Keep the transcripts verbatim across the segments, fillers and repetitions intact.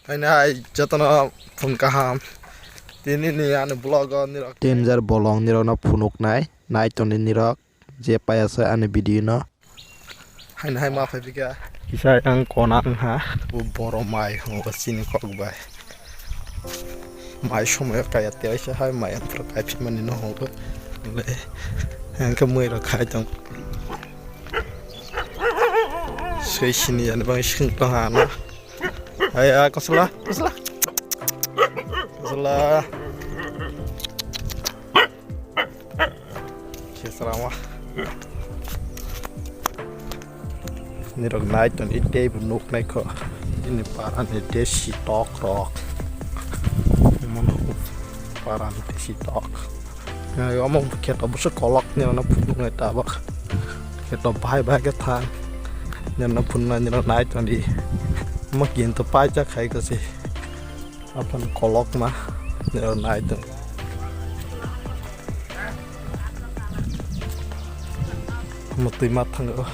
Haino hai jotono phung kaham. Tini ni ani vlog o nirok. Danger bolong nirokno phunuknai, nai tongdi nirok je paiya se ani video no. Haino hai ma phai bika. Kisa ang kona wngha. Bo boro mai hongo chini kok bai. Mai somoyo kaya teisa hai mai ang pura kai phimani no hongo. Le, ang khe mui rok khai tong. Sei sini ani bang sing tong ha na. Hai, ah, kosla, kosla. Kosla. Sesrama. Nirok nai toni tei bo nuk nai kho. Ini parani desi tok rok. Mono parani desi tok. Omo kheto bwswk kolok ni ono phunuknai tabuk. Kheto bahai bahai khe thang. Ni ono phunuknai ni ono nai tongdi. Omo kinto paijak hai kwchwi. Aphano kolokma ni ono nai tong. Omo twi ma thango.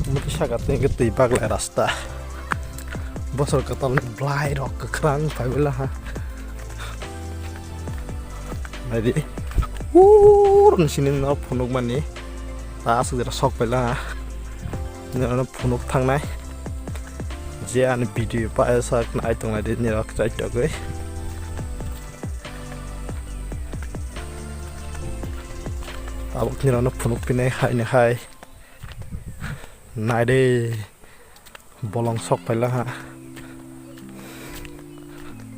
Omo twi saka twi hwnkhe twi baglai rasta. Bosor kwtalni bwlairok kwkhwrang phaibaila ha. Naidi. Ur, sini no phunukmani. Ta aswk jora sok paila ha. Nino phunuk thangnai. Je ani video pa sak nai tongnai di nirok chai togwi. Tabuk nirokno phunuk pinai hai ni hai. Naidi. Bolong sok paila ha.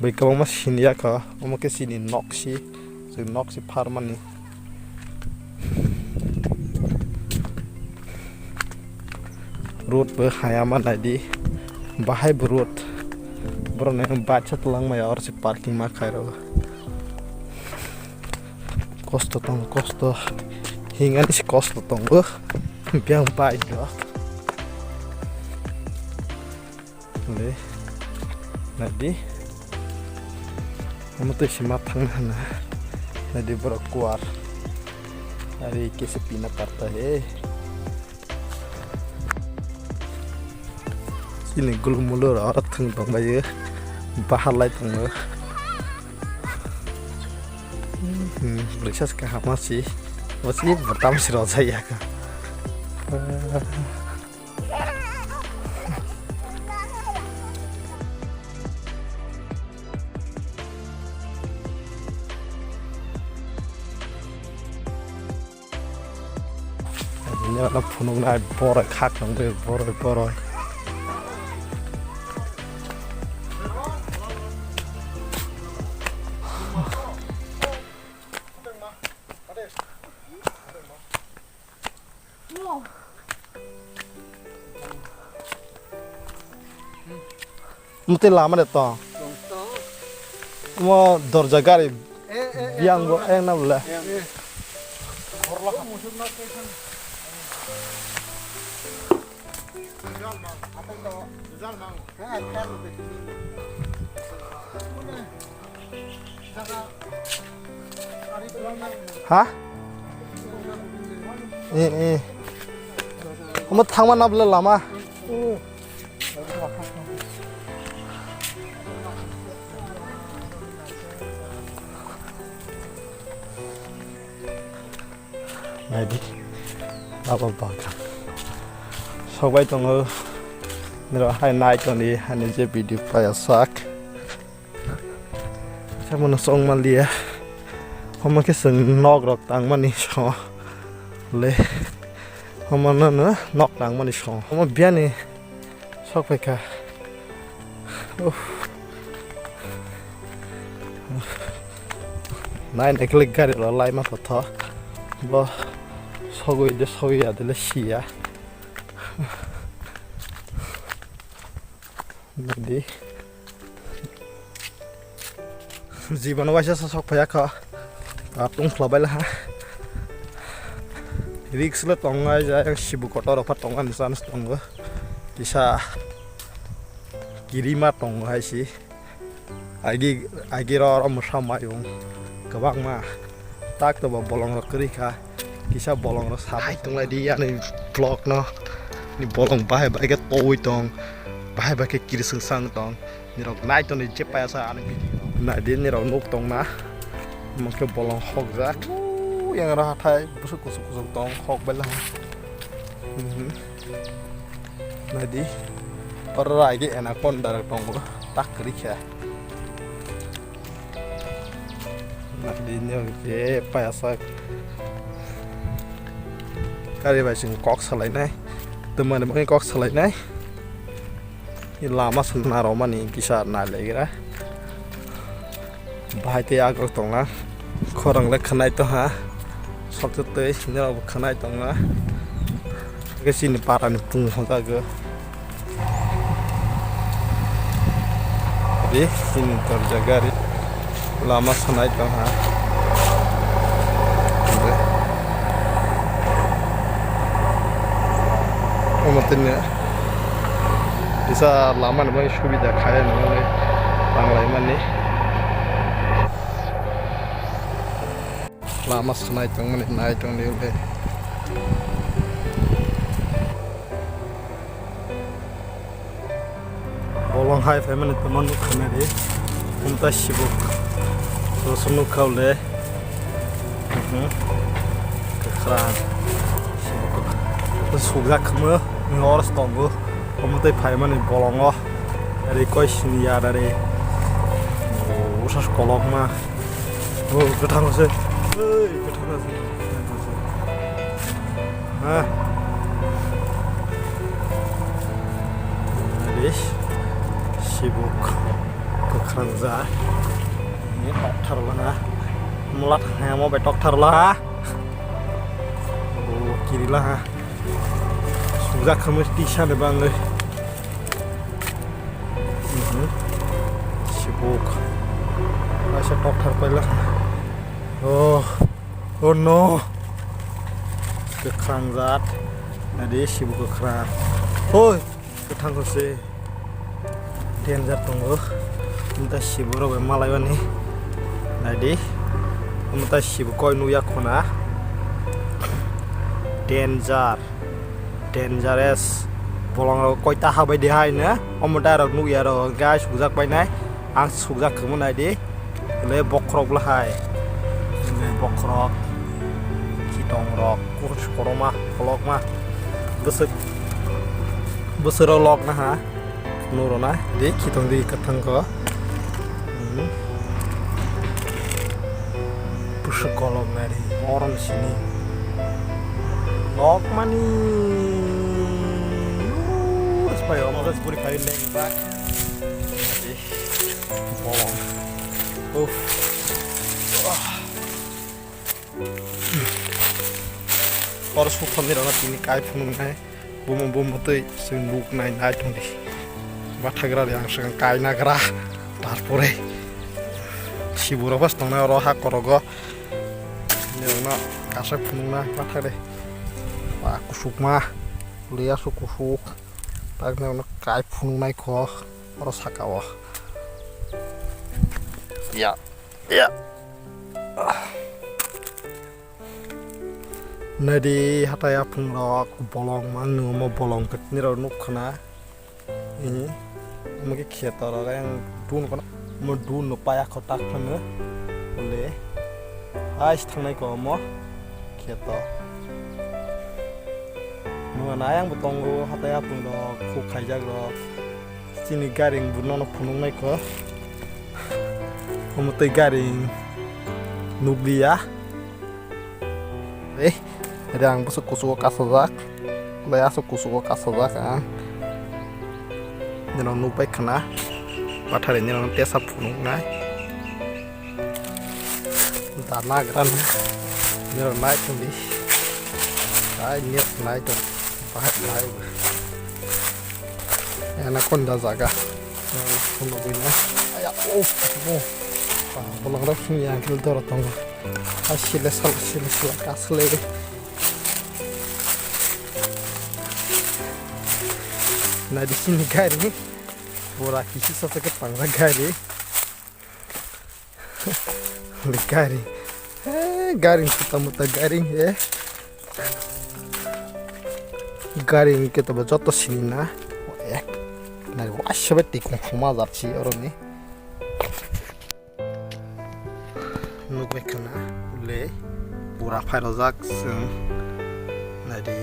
Bai kwbangma sini ya kho. Omo khe chini nok si. Chwng nok si pharmani. Road bo haya ma naidi. Bahai bo road. Borok nai bike sa twlang maya oro se parking ma khairok. Kosto tongo, kosto. Hingani se kosto tongo. Biyang bike rok. Le. Naidi. Omo twi se ma thangna hana. Naidi borok kuar. Are kaisa pina parta he. Chini gulumulu rok thwng tongbaio. Bahar lai tongo. Hmm, bwrwi sas kaham ma si. Bo si bwtam si rojak ya kha. Nini ano phunuknai boroi khak tongwi boroi boroi. Mute lama de to. Mo dorja gari biang go eng na bole. Ha? Eh, eh. Omo thangma na bole lama. Naidi. Abo bagan. Sokbai tongo. Niro hai nai tongdi, hani je video paya sak. Sabono chong manliya. Omo khe chwng nok rok tangmani so. Le. Omo no no nok tangmani so. Omo biyani sok phaikha. Uff. Nai nai khe gari rok lai ma tho tho. Bo sogwi de sogwi ya de le siya. Nadi. Jibono waisa sa sok phaiya kho. Ah, tong khla baila ha. Risk le tong ai ja, yang sibu kotor pha tong ani chance tongo. Kisa kirima tongo hai si. Agi, agi ro ro mwsa mayung. Kwbangma. Tak to bo bolong rok kwrwi kha. Kisa bolong rok sa hai tong lai di ani vlog no. Ni bolong bahai bahai khe towi tong. Bahai bai khe kirising sang tong. Nirok nai tongni je payasa ani video. Nai di nirok nuk tong na. Mokhe bolong hokjak. Yang ro hathai busuk kusuk kusuk tong hok bai lang. Mhm. Nai di. Oro rai ge ena kon darak tong tak kri khe. Nai di nirok je payasa. Kari bai sing kok salai nai. Tumani bai kok salai nai. Lama sana romani kisa nailegra. Bahai tei agrok tongna. Khorang le khwnai tongha. Sokchwtwi sinirok bo khwnai tongna. Khe chini para ni pung hojago. Di chini torjak gari. Lama sanai tongha. Omo tini kisa lama ni bagwi subida khai nangmani tanglaimani. Lama sanai tongmani nai tongdi ule. Bolong hai phaimani tongma nukha nai di. Umta sibuk. Soso nukha ule. Mhm. Kwkhwrang. Sibuk kwkhwrang. Sukjak khwma. Ni oros tongo. Umtwi phaimani bolongo. Ari koi sini yar ari. Usas kolokma. Oh, kwthang se. Oi, kwthang se. Ha. Ari sibuk kwkhwrang ja. Ini tokthar lah ha. Mulat ha mo be tokthar lah ha. Oh, kiri lah ha. Sujak khamis tisa de bangoi. Mhm. Sibuk. Masa tokthar paila. Oh. Oh no. Kwkhwrang jat. Nadi sibuk kwkhwrang. Oi. Kwthang se. Danger tongo. Umta sibuk rok bai malaibani. Nadi. Umta sibuk koi nukya khuna. Danger. Dangerous. Bolong rok koita habai de hai na. Omo dai rok nukya rok. Guys, sukjak pai nai. Ang sukjak khwmwi nai di. Le bokhorok bwlahai. Le bokhorok. Khitong rok. Kuch koroma. Kolokma. Bwswk. Bwswk rok lok na ha. Nurona. Di khitong di kwthang ko. Hmm. Bwswk kolok nari. Oron sini. Lok mani. Yuu, spai omo se puri khai leng bak. Bolong. Uff. Or sukhon ni rana tini kai phunung nai. Bumo bumo tei sing nuk nai nai tong di. Bathagra de ang sing kai nagra. Tarpore. Sibura bas tong nai oro ha korogo. Ni rana kasa phunung nai bathagre. Wa kusuk ma. Leya su kusuk. Tak ni rana kai phunung nai kho. Oro saka o. Ya. Ya. Nadi hatai aphung rok bolong man nung mo bolong ketni rok nuk khana. Ini omo ke kheto rok yang dun kono mo dun no paya khotak phano. Ule ais thangnai ko mo kheto. Nung na yang bo tongo hatai aphung rok khuk khaijak rok. Chini garing bo nono phunuk nai kho. Omo tei garing nukliya. Eh, rang bwswk kuchugo kasajak. Lai aswk kuchugo kasajak ang. Nino nukbai khna. Pathari nino tesa phunuknai. Da nagra nai. Nino nai tongdi. Ai nino nai tong. Bahai nai. Anaconda jaga. Anaconda buina. Aya, oh, oh. Ba, bolang rok sung yang kil doro tongo. A sile sal, sile sal, ka sile. Na di sini gari. Bora kisi sa ke pang gari. Garing. Eh, garing kota mota garing, eh. Garing khe to joto sini na. Eh. Nai waisa bai twi kung khuma jat si oro ni. Nukbai khwna le pura phai rojak chwng. Nai di.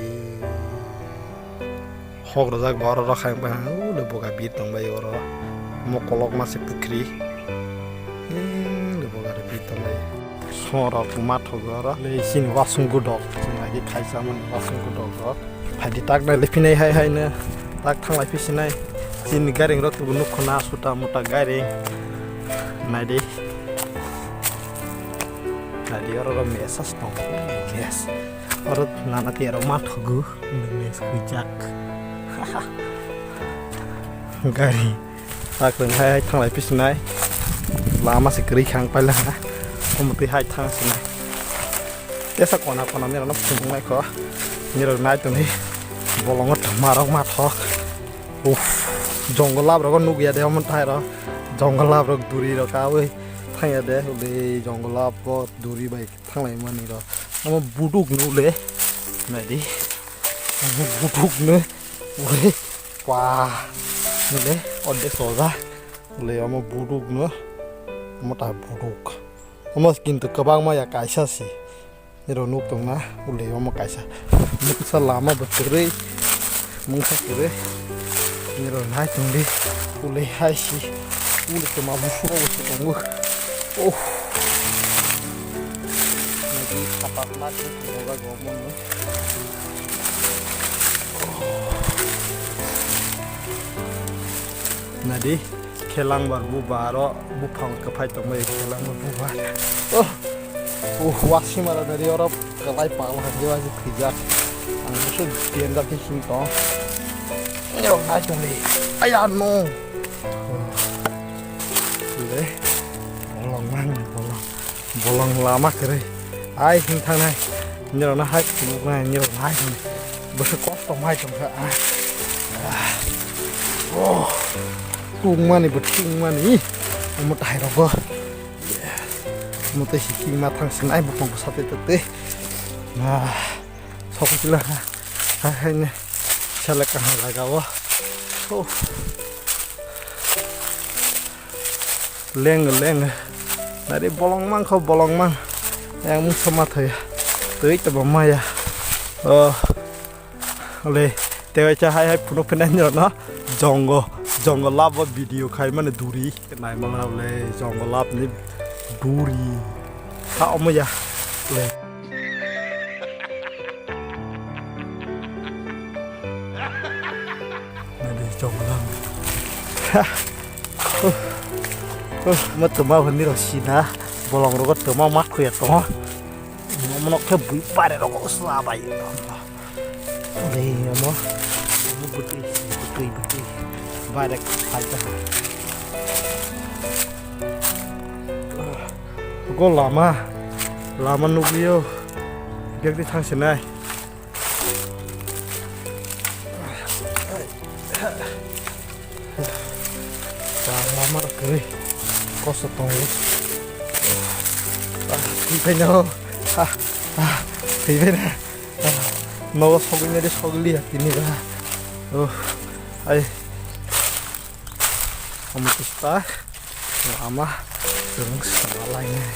Hok rojak bo oro rok hai wngkha, o le boga bir tongbai oro. Omo kolokma se pukhri. Hmm, le boga re bir tongbai. Song rok ma thogo oro. Le chini wasung godok. Chwng agi khaisa mani wasung godok rok. Phaidi tak nai le phinai hai hai no. Tak thanglai phi sinai. Chini gairing rok tubu nuk khwna suta muta gairing. Nai di. Nai di oro rok mesa se tong. Yes. Oro nana tiya rok ma thogo. Nini swijak. Gari. Takwrwng hai hai thanglai phi sinai. Lama se kwrwi khang paila ha. Omo twi hai thang sinai. Tesa kona kona nirok no phunuk nai kho. Nirok nai tongwi. Bolongo thwma rok ma thok. Uff. Jongol lab rok nukya de omo thai rok. Jongol lab rok duri rok kawi. Thangya de uli jongol lab bo duri bai. Thanglai mani rok. Omo buduk no le. Nai di. Omo buduk no. Ui. Wah. No le. Ode soja. Le omo buduk no. Omo ta buduk. Omo kintu kwbangma ya kaisa si. Niro nuk tong na. Ule omo kaisa. Mungsa lama bo kwrwi. Mungsa kwrwi. Niro nai tongdi. Ule hai si. Ule toma busu ro busu tongo. Oh. Nadi khatarnak ni tongga gomon no. Nadi khelangbar bubar o buphang kwphai tongbai khelangbar bubar. Oh. Uh, wasimara dari oro kalai pala je waji khijak. Ang busu diendar ke sing tong. Niro nai tongdi. Aya no. Le. Bolong mang bolong. Bolong lama kwrwi. Ai hing thangnai. Nirokno hai phunuknai, nirok hai hing. Bwswk kosto mai tongkha. Ah. Ah. Oh. Tungmani bo tungmani. Omo tai rogo. Omo tei si hingma thang sinai bopang bwsa tei tei. Ah. Sokoi pila ha. Hai hai ne. Selek kaham jaga o. Oh. Leng leng. Nari bolong mang kho bolong mang. Yang mung sama thaya. Tei tabo maya. Oh. Le. Tewai cha hai hai phunuk phinai nyo no. Jongo. Jongo labo video khai mane duri. Nai mala le jongo lab ni duri. Ha omo ya. Le. Nadi chok lang. Mo tuma hwnwi rok sina bolong rogo tuma mat khuya tongo. Mo nok khe bui pare rogo sla bai. Dei mo. Mo butui butui butui. Bare khai ta. Go lama. Lama nugio. Biak di thang sinai. Lama rok kwrwi kosto tongo. Thwi phaino. Thwi phaino. Nogo sogwi nadi sogwi liya tini ba. Ai. Omo kisa lama chwng swrwngna lainai.